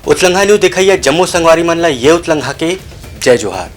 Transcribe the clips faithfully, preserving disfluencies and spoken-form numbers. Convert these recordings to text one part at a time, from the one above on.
उतलंघा news देखइया जम्मो संगवारी मन ला ये उतलंघा के जय जोहार।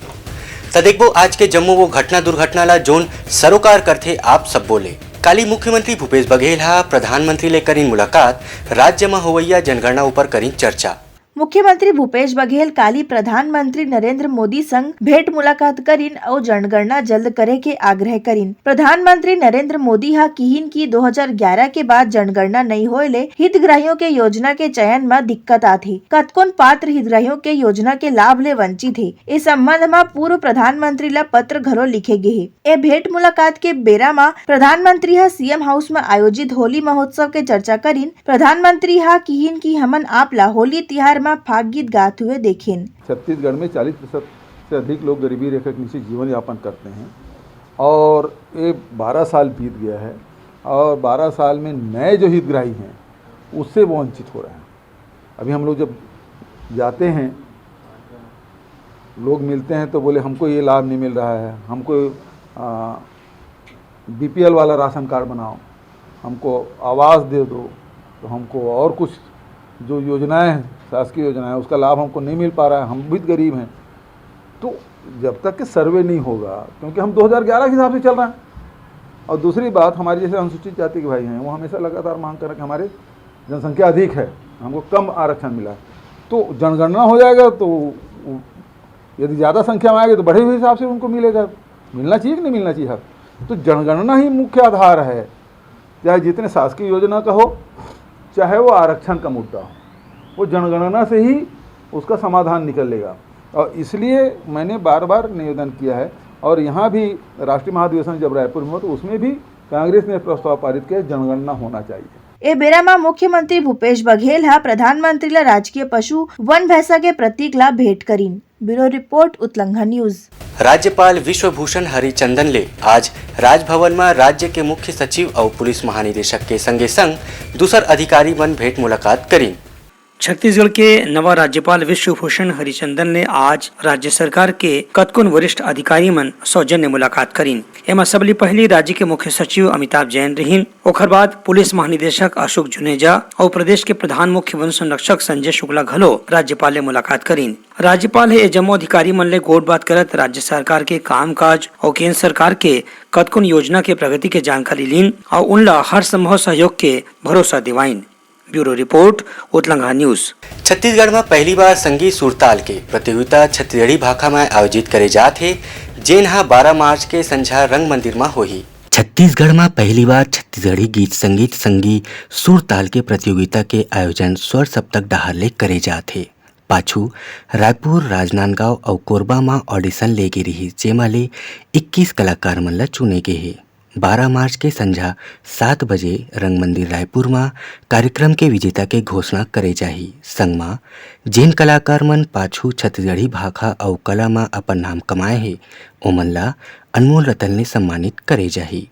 त देखबो आज के जम्मो वो घटना दुर्घटना ला, जोन सरोकार करथे आप सब्बो ले। काली मुख्यमंत्री भूपेश बघेल हा प्रधानमंत्री ले करिन मुलाकात, राज्य म होवइया जनगणना ऊपर करिन चर्चा। मुख्यमंत्री भूपेश बघेल काली प्रधानमंत्री नरेंद्र मोदी संग भेंट मुलाकात करिन अउ जनगणना जल्द करे के आग्रह करिन। प्रधानमंत्री नरेंद्र मोदी हा किहिन कि दो हज़ार ग्यारह के बाद जनगणना नइ होए ले हितग्राहियों के योजना के चयन म दिक्कत आथे। कतकोन पात्र हितग्राहियों के योजना के लाभ ले वंचित हे। ए संबंध म पूर्व प्रधानमंत्री ल पत्र घलो लिखे गे हे। ए भेंट मुलाकात के बेरा म प्रधानमंत्री ह सीएम हाउस म आयोजित होली महोत्सव के चर्चा करिन। प्रधानमंत्री ह किहिन कि हमन आप ला होली तिहार म फाग गीत गात हुए देखेन। छत्तीसगढ़ में चालीस प्रतिशत से अधिक लोग गरीबी रेखा के नीचे जीवन यापन करते हैं और ये बारह साल बीत गया है और बारह साल में नए जो हितग्राही हैं, उससे वो वंचित हो रहे हैं। अभी हम लोग जब जाते हैं, लोग मिलते हैं तो बोले, "हमको ये लाभ नहीं मिल रहा है, हमको बीपीएल वाला राशन कार्ड बनाओ, हमको आवास दे दो, तो हमको और कुछ जो योजनाएं हैं, शासकीय योजनाएं, उसका लाभ हमको नहीं मिल पा रहा है, हम भी गरीब हैं।" तो जब तक कि सर्वे नहीं होगा, क्योंकि हम दो हज़ार ग्यारह के हिसाब से चल रहे हैं, और दूसरी बात, हमारे जैसे अनुसूचित जाति के भाई हैं, वो हमेशा लगातार मांग कर रहे हैं कि हमारे जनसंख्या अधिक है, हमको कम आरक्षण मिला है। तो जनगणना हो जाएगा, तो यदि ज़्यादा संख्या में आएगी तो बढ़े हुए हिसाब से उनको मिलेगा, मिलना चाहिए कि नहीं मिलना चाहिए हक। तो जनगणना ही मुख्य आधार है, चाहे जितने शासकीय योजना का हो, चाहे वो आरक्षण का मुद्दा हो, वो जनगणना से ही उसका समाधान निकलेगा। और इसलिए मैंने बार बार निवेदन किया है, और यहाँ भी राष्ट्रीय महाधिवेशन जब रायपुर में हुआ, तो उसमें भी कांग्रेस ने प्रस्ताव पारित किया, जनगणना होना चाहिए। ए बेरा म मुख्यमंत्री भूपेश बघेल ह प्रधानमंत्री ल राजकीय पशु वन भैंसा के प्रतीक ला भेंट करिन। Bureau report, Utlangha news. राज्यपाल विश्वभूषण हरिचंदन ले आज राजभवन म राज्य के मुख्य सचिव अउ पुलिस महानिदेशक के संगे संग दूसर अधिकारी मन भेंट मुलाकात करिन। छत्तीसगढ़ के नवा राज्यपाल विश्वभूषण हरिचंदन ने आज राज्य सरकार के कतकोन वरिष्ठ अधिकारी मन सौजन्य मुलाकात करिन। एमा सबले पहिली राज्य के मुख्य सचिव अमिताभ जैन रहिन। ओखर बाद पुलिस महानिदेशक अशोक जुनेजा अउ प्रदेश के प्रधान मुख्य वन संरक्षक संजय शुक्ला घलो राज्यपाल ले मुलाकात करिन। राज्यपाल हे ए जम्मो अधिकारी मन ले गोठ बात करत राज्य सरकार के कामकाज अउ केंद्र सरकार के कतकोन योजना के प्रगति के जानकारी लीन अउ उनला हर संभव सहयोग के भरोसा दिवाइन। Bureau report, Utlangha news. Chhattisgarh म पहली बार संगीत सुरताल के प्रतियोगिता छत्तीसगढ़ी भाखा म आयोजित करे जात हे, जेन ह बारह मार्च के संझा रंग मंदिर म होही। छत्तीसगढ़ म पहली बार छत्तीसगढ़ी गीत संगीत संगी सुरताल के प्रतियोगिता के आयोजन स्वर सप्तक डहार ले करे जात हे। पाछू रायपुर, राजनांदगांव अउ कोरबा म audition ले गे रिहिस, जेमा ले इक्कीस कलाकार मन ल चुने गे हे। बारह मार्च के संझा सात बजे रंगमंदिर रायपुर म कार्यक्रम के विजेता के घोषणा करे जाही। संग म जेन कलाकार मन पाछू छत्तीसगढ़ी भाखा अउ कला म अपन नाम कमाए हे, ओमन ला अनमोल रतन ले सम्मानित करे जाही।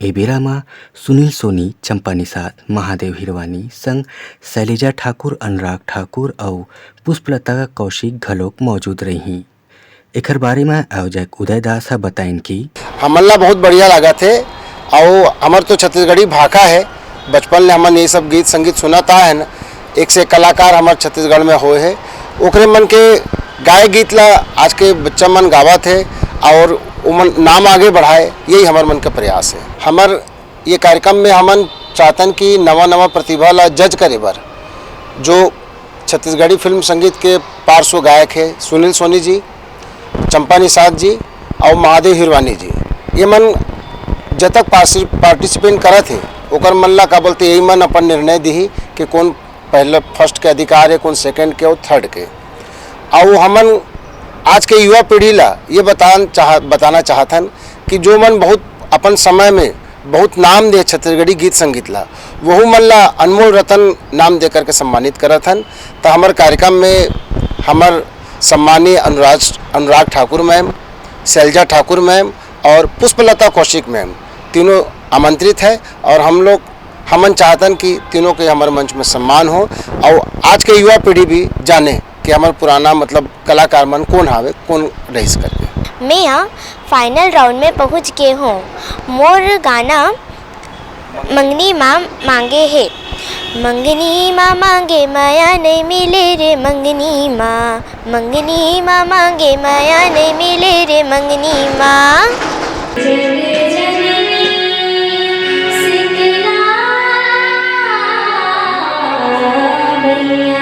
ए बेरा म सुनील सोनी, चंपा निषाद, महादेव हिरवानी संग शैलेजा ठाकुर, अनुराग ठाकुर अउ पुष्पलता कौशिक घलोक मौजूद रही। एखर बारे म आयोजक उदय दास ह बताइन कि हमन ला बहुत बढ़िया लागत हे, अउ हमर तो छत्तीसगढ़ी भाखा हे, बचपन ले हमन ये सब गीत संगीत सुनत आए हन। एक से एक कलाकार हमर छत्तीसगढ़ में होए हे, ओकरे मन के गाए गीत ला आज के बच्चा मन गावत हे और ओमन नाम आगे बढ़ाए, यही हमर मन के प्रयास हे। हमर ये कार्यक्रम में हमन चाहतन कि नवा नवा प्रतिभा ला जज करे बर जो छत्तीसगढ़ी फिल्म संगीत के पार्श्व गायक हे सुनील सोनी जी, चंपा निषाद जी और महादेव हिरवानी जी, ये मन जब तक पार्टिसिपेट करत हे, ओकर मन ला का बोलते, यही मन अपन निर्णय दिही कि कौन पहले फर्स्ट के अधिकार है, कौन सेकंड के और थर्ड के। और हमन आज के युवा पीढ़ी ला ये बतान चाह बताना चाहत हन कि जो मन बहुत अपन समय में बहुत नाम दे छत्तीसगढ़ी गीत संगीत ला, वहू मन ला अनमोल रतन नाम दे करके सम्मानित करत हन। तो हमर कार्यक्रम में हमर सम्मानीय अनुराज अनुराग ठाकुर मैम, शैलजा ठाकुर मैम और पुष्पलता कौशिक मैम तीनों आमंत्रित है और हम लोग हमन चाहतन कि तीनों के हमर मंच में सम्मान हो और आज के युवा पीढ़ी भी जाने कि हमर पुराना मतलब कलाकार मन कौन हावे, कौन रहिस करके। मैं ह फाइनल राउंड में पहुंच गे हों। मोर गाना मंगनी माँ मांगे हे। मंगनी मा मांगे मया नइ मिले रे मंगनी मा, मंगनी मा मांगे मया नइ मिले रे मंगनी मा। जग जननी शीतला मैया,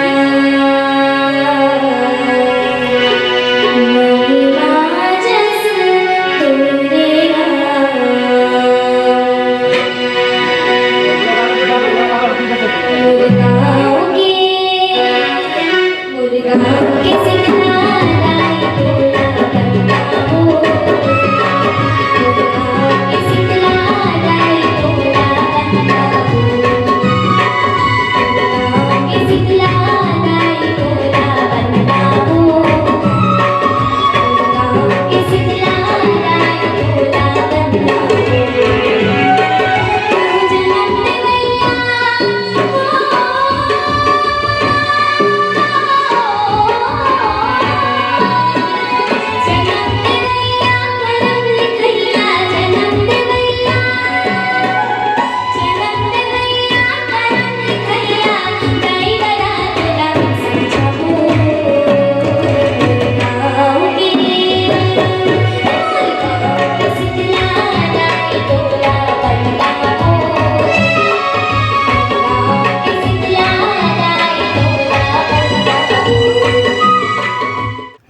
महिमा जस तोरे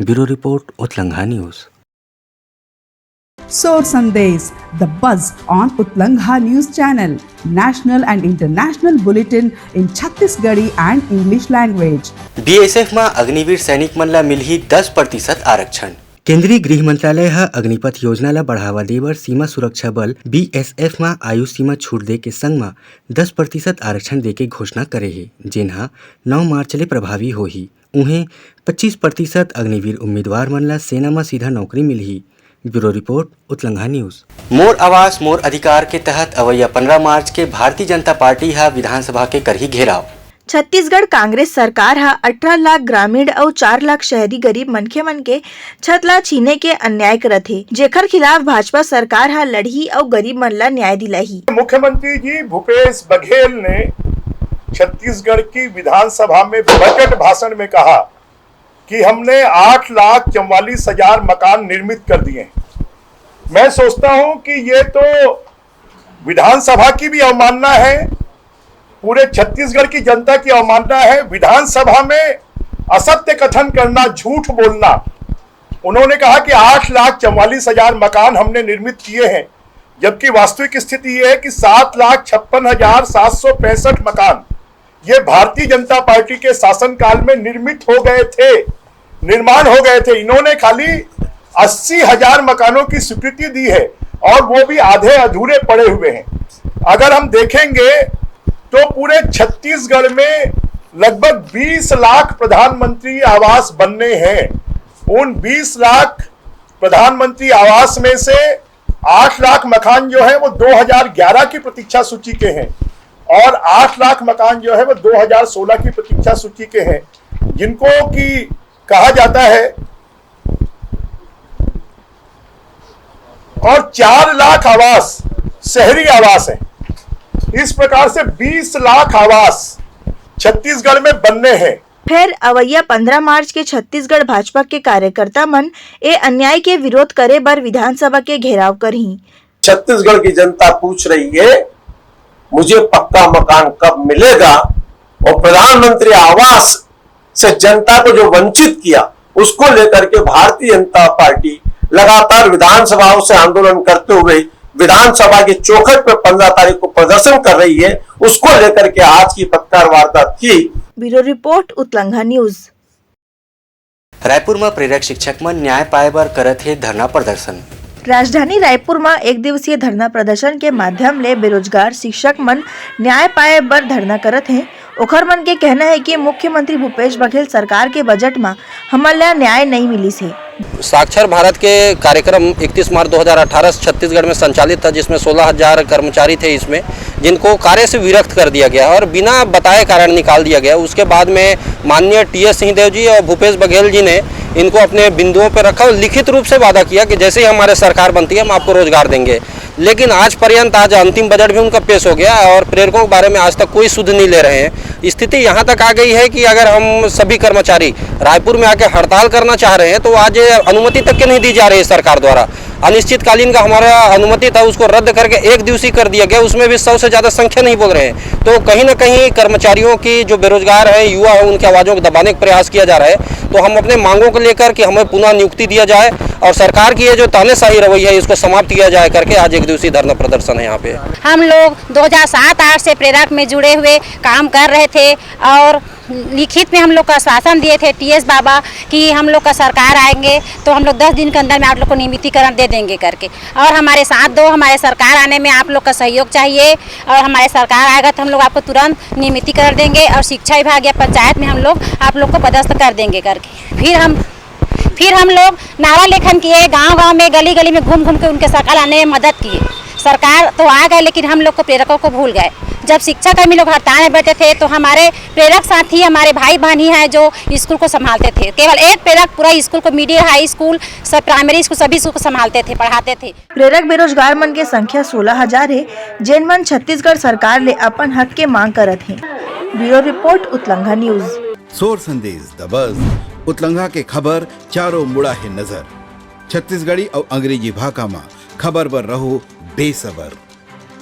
Bureau report, Utlangha News. Sor Sandesh, the buzz on Utlangha News Channel, national and international bulletin in Chhattisgarhi and English language. BSF म अग्निवीर सैनिक मन ला मिलही दस प्रतिशत आरक्षण। केंद्रीय गृह मंत्रालय ह अग्निपथ योजना ला बढ़ावा दे बर सीमा सुरक्षा बल, बीएसएफ, म आयु सीमा छूट दे के संग म दस प्रतिशत आरक्षण दे के घोषणा करे हे, जेन ह नौ मार्च ले प्रभावी होही। उहें, पच्चीस प्रतिशत अग्निवीर उम्मीदवार मन ला सेना म सीधा नौकरी मिलही। Bureau report, Utlangha news. मोर आवास, मोर अधिकार के तहत अवइया पंद्रह मार्च के भारतीय जनता पार्टी ह विधानसभा के करही घेराव। छत्तीसगढ़ कांग्रेस सरकार ह अठारह लाख ग्रामीण अउ चार लाख शहरी गरीब मनखे मन के छत ला छीने के अन्याय करत हे, जेखर खिलाफ भाजपा सरकार ह लड़ही अउ गरीब मन ला न्याय दिलाही। मुख्यमंत्री जी भूपेश बघेल ने छत्तीसगढ़ की विधानसभा में बजट भाषण में कहा कि हमने आठ लाख चौवालीस हजार मकान निर्मित कर दिए हैं। मैं सोचता हूं कि ये तो विधानसभा की भी अवमानना है, पूरे छत्तीसगढ़ की जनता की अवमानना है। विधानसभा में असत्य कथन करना, झूठ बोलना। उन्होंने कहा कि आठ लाख चौवालीस हजार मकान हमने निर्मित किए हैं, जबकि वास्तविक स्थिति ये है कि सात लाख छप्पन हजार सात सौ पैंसठ मकान ये भारतीय जनता पार्टी के शासनकाल में निर्मित हो गए थे, निर्माण हो गए थे। इन्होंने खाली अस्सी हजार मकानों की स्वीकृति दी है और वो भी आधे अधूरे पड़े हुए हैं। अगर हम देखेंगे तो पूरे छत्तीसगढ़ में लगभग बीस लाख प्रधानमंत्री आवास बनने हैं। उन बीस लाख प्रधानमंत्री आवास में से आठ लाख मकान जो है वो दो हज़ार ग्यारह की प्रतीक्षा सूची के हैं और आठ लाख मकान जो है वो दो हज़ार सोलह की प्रतीक्षा सूची के हैं, जिनको कि कहा जाता है, और चार लाख आवास शहरी आवास हैं। इस प्रकार से बीस लाख आवास छत्तीसगढ़ में बनने हैं। फेर अवइया पंद्रह मार्च के छत्तीसगढ़ भाजपा के कार्यकर्ता मन ए अन्याय के विरोध करे बर विधानसभा के घेराव करही। छत्तीसगढ़ की जनता पूछ रही है, मुझे पक्का मकान कब मिलेगा? और प्रधानमंत्री आवास से जनता को जो वंचित किया, उसको लेकर के भारतीय जनता पार्टी लगातार विधानसभाओं से आंदोलन करते हुए विधानसभा के चौखट पर पंद्रह तारीख को प्रदर्शन कर रही है, उसको लेकर के आज की पत्रकार वार्ता थी। Bureau report, Utlangha news. Raipur म प्रेरक शिक्षक मन न्याय पाए बर करत हे धरना प्रदर्शन। राजधानी रायपुर म एक दिवसीय धरना प्रदर्शन के माध्यम ले बेरोजगार शिक्षक मन न्याय पाए बर धरना करत हे। ओखर मन के कहना हे कि मुख्यमंत्री भूपेश बघेल सरकार के बजट म हमन ला न्याय नइ मिलिस हे। साक्षर भारत के कार्यक्रम इकतीस मार्च दो हज़ार अठारह से छत्तीसगढ़ में संचालित था, जिसमें सोलह हज़ार कर्मचारी थे इसमें, जिनको कार्य से विरक्त कर दिया गया और बिना बताए कारण निकाल दिया गया। उसके बाद में माननीय टी एस सिंहदेव जी और भूपेश बघेल जी ने इनको अपने बिंदुओं पर रखा और लिखित रूप से वादा किया कि जैसे ही हमारे सरकार बनती है, हम आपको रोजगार देंगे। लेकिन आज पर्यंत, आज अंतिम बजट भी उनका पेश हो गया और प्रेरकों के बारे में आज तक कोई सुध नहीं ले रहे हैं। स्थिति यहाँ तक आ गई है कि अगर हम सभी कर्मचारी रायपुर में आके हड़ताल करना चाह रहे हैं, तो आज अनुमति तक के नहीं दी जा रही है सरकार द्वारा। अनिश्चितकालीन का हमारा अनुमति था, उसको रद्द करके एक दिवसीय कर दिया गया, उसमें भी सौ से ज़्यादा संख्या नहीं बोल रहे हैं। तो कहीं ना कहीं कर्मचारियों की, जो बेरोजगार हैं, युवा हैं, उनकी आवाज़ों को दबाने का प्रयास किया जा रहा है। तो हम अपने मांगों को लेकर कि हमें पुनः नियुक्ति दिया जाए और सरकार की ये जो तानेशाही रवैया है, इसको समाप्त किया जाए करके आज एक दिवसीय धरना प्रदर्शन है यहाँ पे। हम लोग दो हज़ार सात आठ से प्रेरक में जुड़े हुए काम कर रहे थे और लिखित में हम लोग को आश्वासन दिए थे टी एस बाबा कि हम लोग का सरकार आएंगे तो हम लोग दस दिन के अंदर में आप लोग को नियमितीकरण दे देंगे करके। और हमारे साथ दो, हमारे सरकार आने में आप लोग का सहयोग चाहिए और हमारे सरकार आएगा तो हम लोग आपको तुरंत नियमितीकरण देंगे और शिक्षा विभाग या पंचायत में हम लोग आप लोग को पदस्थ कर देंगे करके। फिर हम फिर हम लोग नारा लेखन किए, गांव गांव में, गली गली में घूम घूम के उनके सरकार आने में मदद किए। सरकार तो आ गए, लेकिन हम लोग को प्रेरकों को भूल गए। जब शिक्षा कर्मी लोग हड़ताल में बैठे थे, तो हमारे प्रेरक साथी, हमारे भाई बहन ही हैं जो स्कूल को संभालते थे। केवल एक प्रेरक पूरा स्कूल को, मिडिल, हाई स्कूल, सब प्राइमरी स्कूल, सभी स्कूल को संभालते थे, पढ़ाते थे। प्रेरक बेरोजगार मन के संख्या सोलह हज़ार हे, जेन मन छत्तीसगढ़ सरकार ले अपन हक के मांग करत हे। Bureau report, Utlangha news. Sor Sandesh the बज, उतलंघा के खबर चारों मुड़ा हे नजर। छत्तीसगढ़ी अउ अंग्रेजी भाखा म खबर बर रहो बेसबर।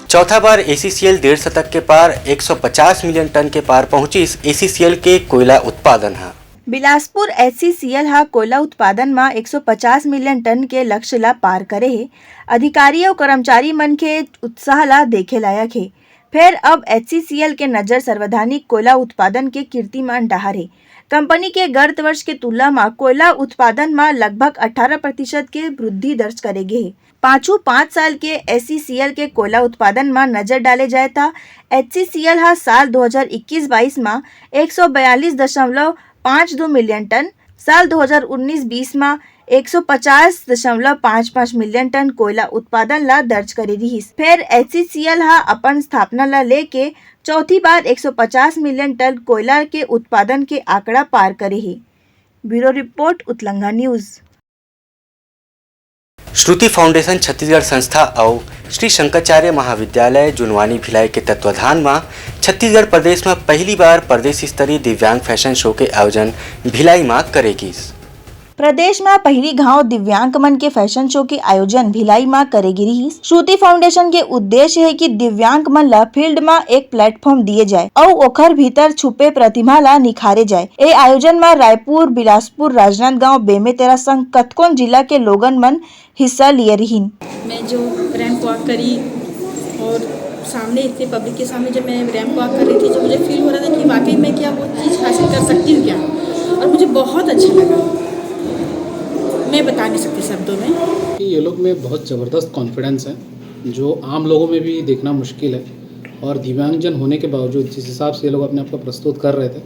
चौथा बार एसीसीएल डेढ़ शतक के पार, एक सौ पचास मिलियन टन के पार पहुंचिस एसीसीएल के कोयला उत्पादन ह। बिलासपुर एचसीसीएल ह कोयला उत्पादन म एक सौ पचास मिलियन टन के लक्ष्य ला पार करे हे। अधिकारी अउ कर्मचारी मन के उत्साह ला देखे लायक हे। फेर अब एचसीसीएल के नजर सर्वाधिक कोयला उत्पादन के कीर्तिमान डहार हे। कंपनी के गत वर्ष के तुलना म कोयला उत्पादन म लगभग अठारह प्रतिशत के वृद्धि दर्ज करे गे हे। पाछू पाँच साल के एचसीसीएल के कोयला उत्पादन म नजर डाले जाए त एचसीसीएल ह साल दो हज़ार इक्कीस बाईस म एक सौ बयालीस दशमलव पाँच दो मिलियन टन, साल दो हज़ार उन्नीस बीस म एक सौ पचास दशमलव पाँच पाँच मिलियन टन कोयला उत्पादन ला दर्ज करे रिहिस। फेर एचसीसीएल ह अपन स्थापना ला लेके चौथी बार एक सौ पचास मिलियन टन कोयला के उत्पादन के आंकड़ा पार करे हे। Bureau report, Utlanga news. Shruti foundation Chhattisgarh संस्था अउ श्री शंकराचार्य महाविद्यालय जुनवानी भिलाई के तत्वाधान म छत्तीसगढ़ प्रदेश म पहली बार प्रदेश स्तरीय दिव्यांग फैशन शो के आयोजन भिलाई म करे गिस। प्रदेश म पहिली घांव दिव्यांग मन के फैशन शो के आयोजन भिलाई म करे गे रिहिस। श्रुति फाउंडेशन के उद्देश्य हे कि दिव्यांग मन ल फील्ड म एक प्लेटफॉर्म दिए जाए अउ ओखर भीतर छुपे प्रतिभा ल निखारे जाए। ए आयोजन म रायपुर, बिलासपुर, राजनांदगांव, बेमेतरा संग कतकोन जिला के लोगन मन हिस्सा लिए रिहिन। मैं जो रैंप वॉक करी और सामने इतने पब्लिक के सामने जब मैं रैंप वॉक कर रही थी, तो मुझे फील हो रहा था कि वाकई मैं क्या वो चीज़ हासिल कर सकती हूँ क्या, और मुझे बहुत अच्छा लगा। मैं बता नहीं सकती शब्दों में। ये लोग में बहुत ज़बरदस्त कॉन्फिडेंस है, जो आम लोगों में भी देखना मुश्किल है। और दिव्यांगजन होने के बावजूद जिस हिसाब से ये लोग अपने आप को प्रस्तुत कर रहे थे,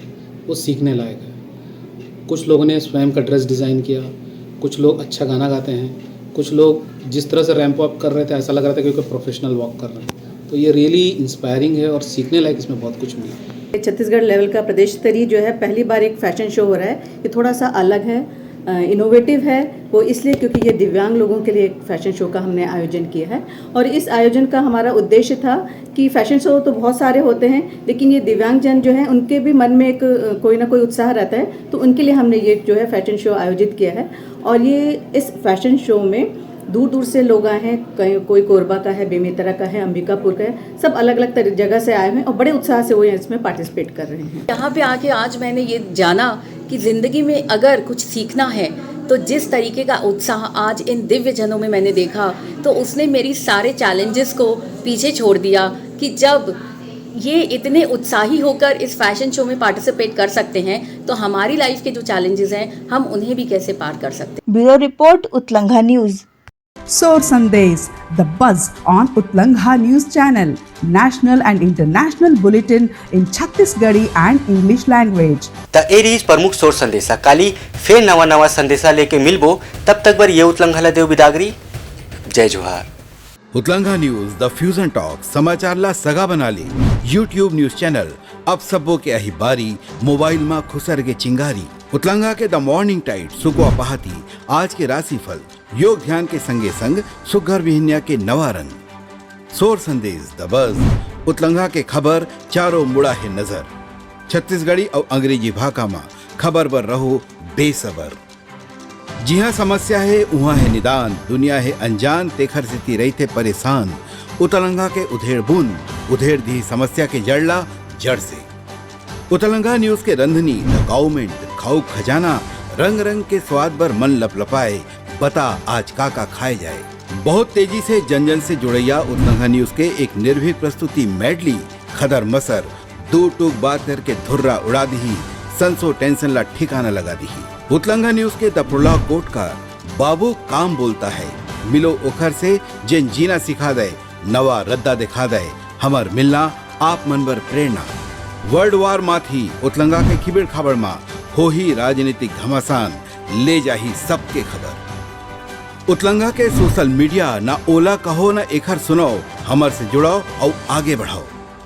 वो सीखने लायक है। कुछ लोगों ने स्वयं का ड्रेस डिज़ाइन किया, कुछ लोग अच्छा गाना गाते हैं, कुछ लोग जिस तरह से रैंप वॉक कर रहे थे, ऐसा लग रहा था कि कोई प्रोफेशनल वॉक कर रहे हैं। तो ये रियली इंस्पायरिंग है और सीखने लायक इसमें बहुत कुछ मिला। छत्तीसगढ़ लेवल का प्रदेश स्तरीय जो है, पहली बार एक फैशन शो हो रहा है। ये थोड़ा सा अलग है, इनोवेटिव है, वो इसलिए क्योंकि ये दिव्यांग लोगों के लिए एक फैशन शो का हमने आयोजन किया है। और इस आयोजन का हमारा उद्देश्य था कि फैशन शो तो बहुत सारे होते हैं, लेकिन ये दिव्यांगजन जो हैं, उनके भी मन में एक, अ, कोई ना कोई उत्साह रहता है, तो उनके लिए हमने ये जो है फैशन शो आयोजित किया है। और ये, इस फैशन शो में दूर दूर से लोग आए हैं, कई, कोई कोरबा का है, बेमेतरा का है, अंबिकापुर का है, सब अलग अलग जगह से आए हुए हैं और बड़े उत्साह से वो इसमें पार्टिसिपेट कर रहे हैं। यहाँ पे आके आज मैंने ये जाना कि ज़िंदगी में अगर कुछ सीखना है तो जिस तरीके का उत्साह आज इन दिव्य जनों में मैंने देखा, तो उसने मेरी सारे चैलेंजेस को पीछे छोड़ दिया कि जब ये इतने उत्साही होकर इस फैशन शो में पार्टिसिपेट कर सकते हैं, तो हमारी लाइफ के जो चैलेंजेस हैं, हम उन्हें भी कैसे पार कर सकते हैं। Bureau report, Utlangha news. Sor Sandesh, the buzz on Utlangha News Channel, national and international bulletin in Chhattisgarhi and English language. त ए रिहिस प्रमुख सोर संदेशा। काली फेर नवा नवा संदेशा लेके मिलबो। तब तक बर ये उतलंघा ला देव बिदागरी। जय जोहार। उतलंघा न्यूज, द फ्यूजन टॉक, समाचार ला सगा बना ले। YouTube न्यूज चैनल, अब सबो के अही बारी, मोबाइल मा खुसर के चिंगारी। उतलंघा के द मॉर्निंग टाइड, सुकवा पहाती, आज के राशिफल, योग ध्यान के संगे संग सुग्घर बिहनिया के नवा रंग। सोर संदेश, द बज, उतलंघा के खबर, चारों मुड़ा हे नजर। छत्तीसगढ़ी अउ अंग्रेजी भाखा मा खबर बर रहो बेसबर। जिहाँ समस्या हे, उहाँ हे निदान, दुनिया हे अनजान, तेखर सेती रहिथे परेशान। उतलंघा के उधेड़ बुन, उधेड़ दिही समस्या के जड़ ला जड़ से। उतलंघा न्यूज के रंधनी, द काउमेंट, खाऊ खजाना, रंग रंग के स्वाद बर मन लपलपाए, बता आज का का खाए जाए। बहुत तेजी से जन जन से जुड़ैया उतलंघा न्यूज के एक निर्भीक प्रस्तुति मेडली, खदर मसर, दू टूक बात करके धुर्रा उड़ा दिही, संसो टेंशन ला ठिकाना लगा दिही। उतलंघा न्यूज के द प्रोलॉग कोट का बाबू काम बोलता है, मिलो ओखर से जेन जीना सिखा दे, नवा रद्दा दिखा दे, हमर मिलना आप मन बर प्रेरणा। वर्ल्ड वार माथी उतलंगा के खिबेड़ खाबड़ मा होही राजनीतिक घमासान, ले जाही सबके खबर। उतलंगा के सोशल मीडिया ना ओला कहो ना एखर सुनाओ, हमर से जुड़ाओ अउ आगे बढ़ाओ।